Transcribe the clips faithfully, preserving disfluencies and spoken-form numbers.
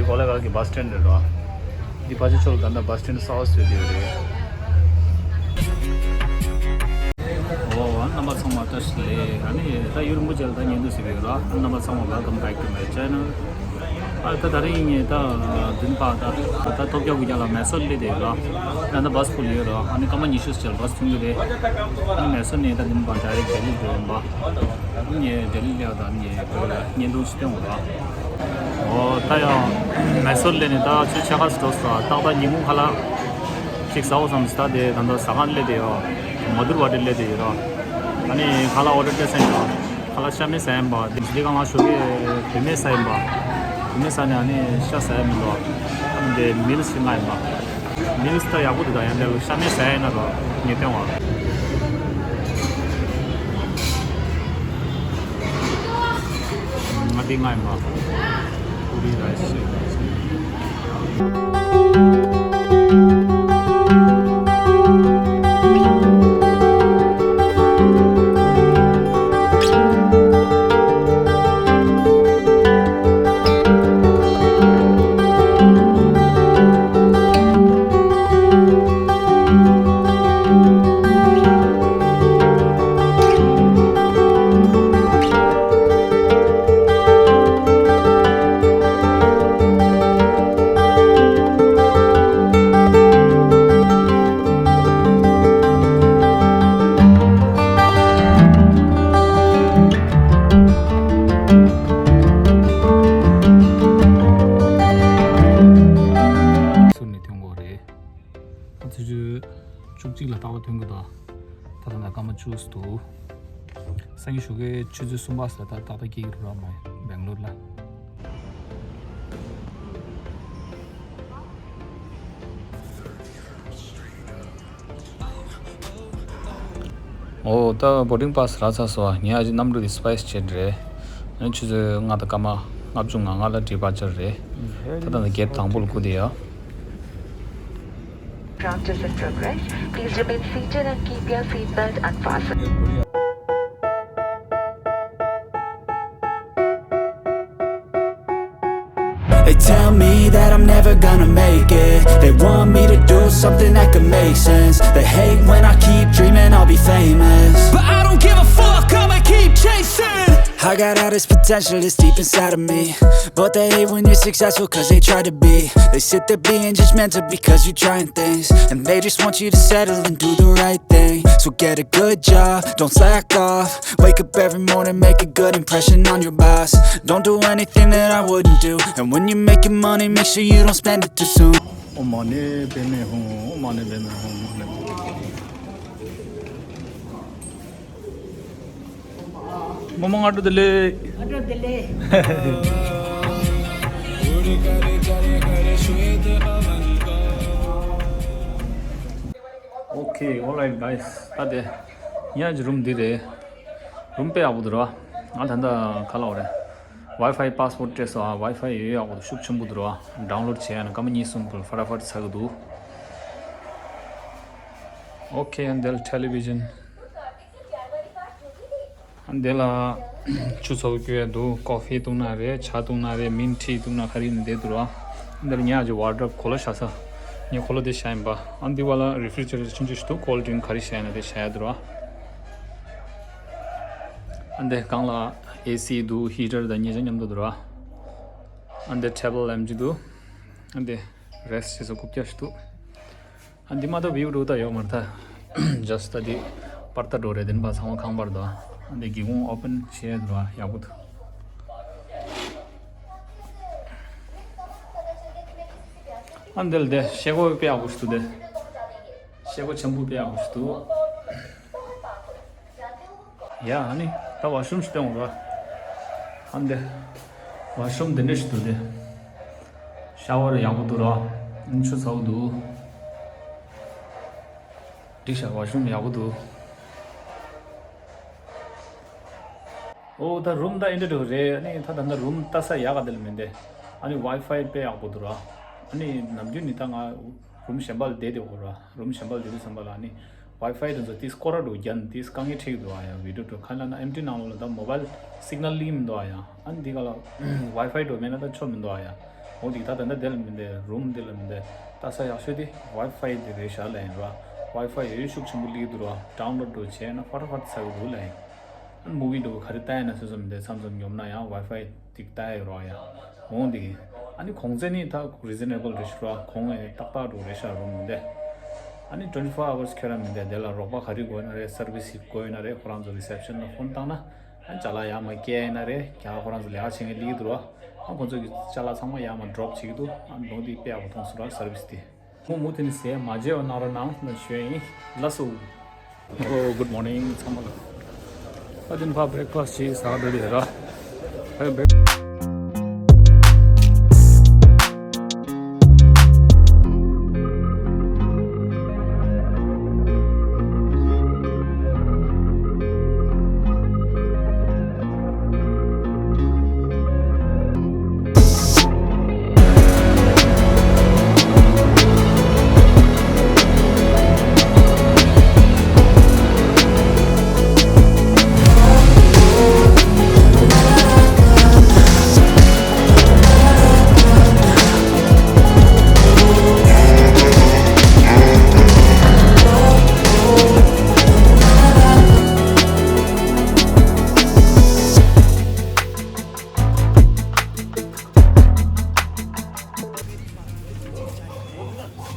གོ་ལ་ག་གི་བྷ་སི་སི་ཊེན་ཌི་རེད་རོ། འདི་ཕ་ཆེ་ཆོལ་ད་ལྟ་བྷ་སི་སི་ཊེན་ཌི་གསར་པ་བཟོས་བསྡད་ཡོད་རེད། ཨོ་ཨ་རྣམ་པ་ཚང་མ་བཀྲ་ཤིས་བདེ་ལེགས། ཨ་ནི་ད་ཡུལ་མུ་ཅལ་ད་ཉན་དུ་ཟིག་ཡོད་ར། རྣམ་པ་ཚང་མ་welcome back to my channel། ཨ་ད་ད་རིང་ངས་ད་འདུན་པ་ད་ད་ཐོབ་རྒྱག་གི་རྒྱ་ལ་མེ་སོར་སླེབས་བསྡད་ཡོད་ར། ད་ད་བྷ་སི་ཕུལ་ཡོད་ར། ཨ་ནི་སྐར་མ་ཉི་ཤུ་ཅལ་བྷ་སི་ཐོན་གི་རེད། ཨ་ནི་མེ་སོར་ནས་ད་འདུན་པ་ཌའི་རེག་ལྡི་ལི་འགྲོ་ཡིན་པ། ངས་ལྡི་ལི་སླེབས་དང་ངས་བོད་ལ་བརྙན་ཐུང་ཞིག་སྟོན་འོང་ར། ཨོ་ད་ཡང་མེ་སོར་སླེབས་ནས་ད་ཆུ་ཆ་ཁ་སི་འགྲོ་ས་ཏག་ཏག་ཉིན་གུང་ཁ་ལག་ཅིག་ཟ་འོ་བསམ་སི་ད་དེ་ད་ད་ཟ་ཁང་སླེབས་བསྡད་ཡོད། མ་དུར་བ་དེ་སླེབས་བསྡད་ཡོད་ར། ཨ་ནི་ཁ་ལག་ཨོ་ཌར་སྤྲད་ས་ཡིན་ར། ཁ་ལག་ཤ་མེད་ཟ་ཡིན་པ། དེ་ལས་ཀ་ང་ཞོགས་ཀས་བུད་མེད་ཟ་ཡིན་པ། བུད་མེད་ཟ་ནས་ཨ་ནི་ཤ་ཟ་ཡ་མི་འདུག་ཨ་ནི་དེ་མིལ་ཞིག་ང་ཡིན་པ། མིལ་ད་ཡག་པོ་འདུག་ད་ཡང་དེ་ལ་ཤ་མེད་ཟ་ཡ་ན་རོ་ངས་སྟོན་བ། ང་འདི་ང་ཡིན་པ། ཀུ་རི་ར་ཡི་སི། ཚུར་ནས་ཐོན་དགོས་རེད། ཨ་ཚུར་ཚུར་བཅུ་གཅིག་ལ་ཏག་ཏག་ཐོན་གི་འདུག་ད་ལྟ་ན་སྐར་མ་བཅུ་ཙམ་འདུག་སང་ཉིན་ཞོགས་ཀས་ཆུ་ཚོད་གསུམ་པ་ཙམ་ལ་ད་ཏག་ཏག་སྐྱེལ་གི་རེད་ར། མ་སྦེང་ལོར་ལ། ཨོ་ད་བོར་ཌིང་པཱ་སི་རག་ཚར་སོང་། ངས་ཨ་ཅེ་གནམ་གྲུ་དེ་སི་པའི་སི་ཇེཊ་རེད། ཨ་ནི་ཆུ་ཚོད་ལྔ་དང་སྐར་མ་ལྔ་བཅུ་ང་ལྔ་ལ་ཌི་པར་ཅར་རེད། ད་ལྟ་ནི་གེཊ་དང་པོ་ལ་སྒུག་བསྡད་ཡོད། Route is in progress. Please remain seated and keep your seat belt unfastened. They tell me that I'm never gonna make it. They want me to do something that could make sense. They hate when I keep dreaming I'll be famous. But I don't give a fuck, I'ma keep chasing. I got all this potential, it's deep inside of me. But they hate when you're successful, cause they try to be. They sit there being judgmental because you're trying things. And they just want you to settle and do the right thing. So get a good job, don't slack off. Wake up every morning, make a good impression on your boss. Don't do anything that I wouldn't do. And when you're making money, make sure you don't spend it too soon. ཨོཾ་མ་ཎི་པདྨེ་ཧཱུྃ། ཨོཾ་མ་ཎི་པདྨེ་ཧཱུྃ། མ་ཎི་པདྨེ་ཧཱུྃ། རྨོ་མོ་སྔ་དྲོ་བདེ་ལེགས། སྔ་དྲོ་བདེ་ལེགས། Okay, alright guys. ད་དེ་ཉ་གི་རུམ་འདི་རེད། རུམ་དཔེ་ཡག་པོ་འདུག་ར། ང་ད་ལྟ་ག་ལ་འོ་རེད། Wi-Fi password སྤྲད་སོང་ཨ། Wi-Fi ཡོད་ཡག་པོ་འདུག་ཤུགས་ཆེན་པོ་འདུག་ར། ཌའུན་ལོཌ་བྱས་ཡ་ན་སྐར་མ་གཉིས་གསུམ་པོ་ལ་ཕ་ར་ཕ་ར་ཚར་གི་འདུག Okay, and then television. འདི་ལ་ཆུ་ཚོད་བསྐྱོད་ཡ་འདུག་ཀོ་ཕི་བཏུང་ན་རེད། ཆ་བཏུང་ན་རེད། མིན་ཊི་བཏུང་ན་ག་རེ་ཡིན་ན་འདི་འདུག་ར། འདིར་ཉ་གི་ཝར་ཌོབ་གོ་ལོ་བཞག་ས། ངས་གོ་ལོ་འདི་བཞག་ཡིན་པ། ཨ་འདི་བ་ལ་རི་ཕི་རི་ཇི་རེ་ཊར་ཆུང་ཆུང་ཞིག་འདུག་ཀོལ་ཌི་རིང་ག་རེ་བཞག་ཡིན་ན་དེ་བཞག་ཡ་འདུག་ར། ཨ་འདི་སྒང་ལ་ཨེ་སི་འདུག་ཧི་ཊར་དང་ཉེ་ཆར་མཉམ་དུ་འདུག་ར། ཨ་འདི་ཊེ་བལ་ལེམ་ཅིག་འདུག་ཨ་འདི་རེ་སི་ཊི་བྱེད་ས་རྐུབ་བཀྱག་ཞིག་འདུག་ཨ་འདི་མ་གཏོགས་བིའུ་འདྲ་ད་ཡོད་མ་རེད་ད། ཇ་སི་ཊི་ད་འདི་པར་ད་འགྲོ་རེད། དེ་ནས་ཕར་ཚང་མ་ཁང་པར་འདུག་ཨ་འདི་སྒེའུ་ཁུང་ཨོ་པན་བྱས་འདུག་ཨ་ཡག་པོ་འདུག་ཨ་འདི་ལ་དེ་ཤེལ་སྒོ་དཔེ་ཡག་པོ་ཞིག་འདུག་དེ་ཤེལ་སྒོ་ཆེན་པོ་དཔེ་ཡག་པོ་ཞིག་འདུག་ཡ། ཨ་ནི་ད་ཝ་ཤི་རུམ་ཞིག་སྟོན་འོང་ར། ཨ་འདི་ཝ་ཤི་རུམ་འདི་འདྲ་ཞིག་འདུག་དེ། ཤ་ཝར་ཡག་པོ་འདུག་ར། ཨ་ནི་ཆུ་ཚ་པོ་འདུག་འགྲིག་ཤག་ཝ་ཤི་རུམ་ཡག་པོ་འདུག་ཨོ་ད་རུམ་ད་ཨེ་འདྲ་འདྲ་རེད། ཨ་ནི་ད་ད་ད་རུམ་ལྟ་ས་ཡག་ག་དེ་ལ་མིན་ཏེ། ཨ་ནི་ཝའི་ཕའི་དཔེ་ཡག་པོ་འདུག་ར། ཨ་ནི་ནམ་རྒྱུན་ནི་ད་ང་རུམ་གཞན་པ་ལ་བསྡད་དེ་འོ་ར། རུམ་གཞན་པ་ལ་བསྡད་དུས་ཙམ་པ་ལ་ཨ་ནི་ Wi-Fi དེ་ཚོ་དེ་སྐོར་ར་འགྲོ་རྒྱན་དེ་དཀའ་ངལ་འཕྲད་འདུག་ཨ་ཡ། བི་ཌིའོ་འགྲོ་ཁ་ལ་ན་ཨེམ་ཊི་ནང་ལོགས་ལ་ད་མོ་བལ་སིག་ནལ་ལི་མི་འདུག་ཨ་ཡ། ཨ་ནི་དེ་ག་ལ་Wi-Fi འགྲོ་མེད་ན་ད་ཆོ་མི་འདུག་ཨ་ཡ། འོ་དེ་ད་ད་ད་དེ་ལ་མི་འདུག་རུམ་དེ་ལ་མི་འདུག་ལྟ་ས་ཡག་ཤོས་དེ་Wi-Fi དེ་རེད་ཤག་ལ་ཡིན་ར། Wi-Fi ཡོད་ཤུགས་ཆེན་པོ་ལི་འདུག་ར། ཌའུན་ལོཌ་འགྲོ་བྱས་ན་ཧྥ་ཊ་ཧྥ་ཊ་ཚ་གི་འདུག་ལ་ཡིན། ཨ་ནི་མུ་བི་འགྲོ་ག་རེ་ལྟ་ཡིན་ན་སོ་སོ་མི་འདུག་མཚམས་མཚམས་ཉོབ་ན་ཡང་Wi-Fi དེ་ལྟ་ཡོད་ར་ཡ། འོང་དེ། ཨ་ནི་གོང་ཚད་ནི་ད་རི་ཛི་ནེ་བལ་རེད་ཤག་ར། གོང་ཨེ་ཏག་ཏག་འགྲོ་རེད་ཤག་རུམ་མི་འདུག་ཨ་ནི་ཊུ་ཝེན་ཊི་ཕོར་ཨ་ཝར་སི་ཁྱོད་རང་མི་འདུག་དེ་ལ་རོགས་པ་ག་རེ་དགོས་ན་རེད། སར་བི་སི་དགོས་ན་རེད། ཁོ་རང་ཚོ་རི་སེབ་ཤན་ལ་ཕོན་བཏང་ན། ཨ་ཅ་ལག་ཡར་མར་སྐྱེལ་ཡིན་ན་རེད། རྒྱ་ཁོ་རང་ཚོ་ལས་ཀ་བྱེད་མཁན་ལི་འདུག་ར། ཨ་ཁོ་ཚོ་གི་ཅ་ལག་ཚང་མ་ཡར་མར་ཌོབ་བྱེད་ཀྱི་འདུག་ཨ་ནོ་དེ་དཔེ་ཡག་པོ་མཐོང་སོང་ར། སར་བི་སི་དེ། མོ་མུ་དེ་ནི་ཟས་མ་བརྗེད་པ་གནང་རོགས་གནང་ལ་ཞུ་ཡིན། ལགས་སོ། ཨོ། གུཌ་མོར་ནིང་ཚང་མ་ལ། ཨ་དེ་ནི་ཕར་བྷི་རེག་ཕ་སི་ཊི་བྱས་ཟ་འགྲོ་ཡོད་ར། ཨ་བྷི་རེག་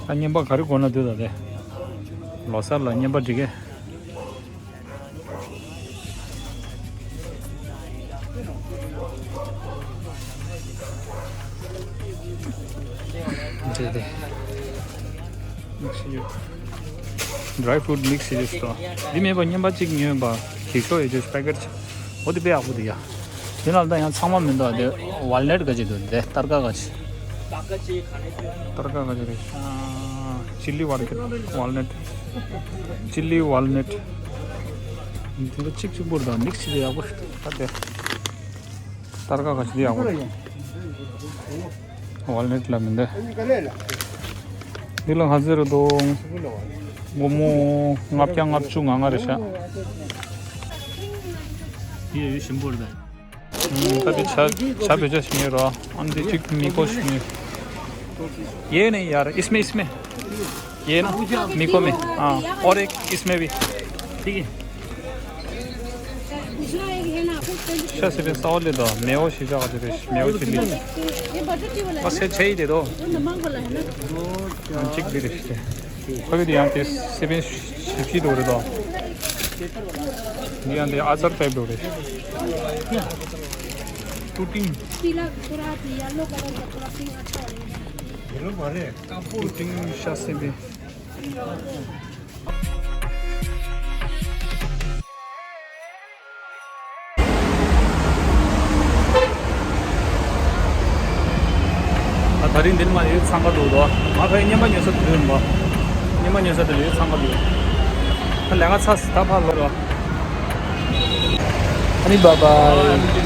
ཨ་རྔན་པ་ག་རེ་དགོས་ན་འདུག་ད་དེ། ལོ་གསར་ལ་རྔན་པ་སྒྲིག་གི། འདི་འདི། མིག་སི་ཡོད། ཌ་རའི་ཕུ་རུཊ་མིག་སི་ཡོད་ཏོ། འདི་མེད་པ་རྔན་པ་གཅིག་ཉོས་པ། གི་ཤོ་ཡོད་ཅེས་པེ་ཀེཊ་ཆ། འོ་དེ་དཔེ་ཡག་པོ་འདུག་ཡ། དེ་ནང་ལ་ད་ཡང་ཚང་མ་མི་འདུག་དེ་ཝལ་ནཊ་ག་ཅིག་འདུག་དེ་སྟར་ཀ་ག་ཅིག་སྟར་ཀ་ག་ཅིག་རེད། ཨ། ཅི་ལི་ཝལ་ནཊ། ཅི་ལི་ཝལ་ནཊ། འདི་ལ་གཅིག་གཅིག་པོ་རེད། ད་མིག་སི་དེ་ཡག་པོ་ཞིག་འདུག་ད་དེ། སྟར་ཀ་ག་ཅིག་དེ་ཡག་པོ་རེད། ཝལ་ནཊ་ལ་མི་འདུག་འདི་ལ་ག་ཚོད་རེད་འདུག་སྒོར་མོ་ལྔ་བརྒྱ་ལྔ་བཅུ་ང་ལྔ་རེད་ཤག་ཡིན་ཡིན་ཞིམ་པོ་རེད། ད་འདི་ཇ་ཇ་བེད་སྤྱོད་བྱེད་ངེས་རོ། ཨ་འདི་གཅིག་མི་གོ་ཞིག་ངེས། ये नहीं यार, इसमें, इसमें। ये ना, मीको में। हाँ, और एक इसमें भी। ठीक है। शायद सिर्फ सौ ले दो, मेवो शीशा का दे, मेवो चिल्ली। बस ये छः ही दे दो। हाँ, चिक भी रिश्ते। ཁོ་གི་དེ་ཡང་དེ་སེ་བེན་བཞི་བཅུ་འདྲ་རེད་དོ། འདི་ཡང་དེ་ཨ་ཙར་ཊའིབ་འདྲ་རེད། ཏུ་ཏིང་། पीला थोड़ा येलो कलर का थोड़ा पिंक अच्छा लगेगा। ཏུ་ཏིང་ཤ་སེ་བེན། ད་དེ་རིང་འདིར་མ་ཡོད་འཚང་ཁ་འདུག་དོ། ང་ཕའི་རྔན་པ་ཉོ་ས་དེ་ཡིན་པ། རྔན་པ་ཉོ་ས་དེ་ཡོད་འཚང་ཁ་འདུག་ད་ལས་ཀ་ཚར་སོང་། ད་ཕར་ལོག་རོགས། ཨ་ནི་བཱའི་བཱའི།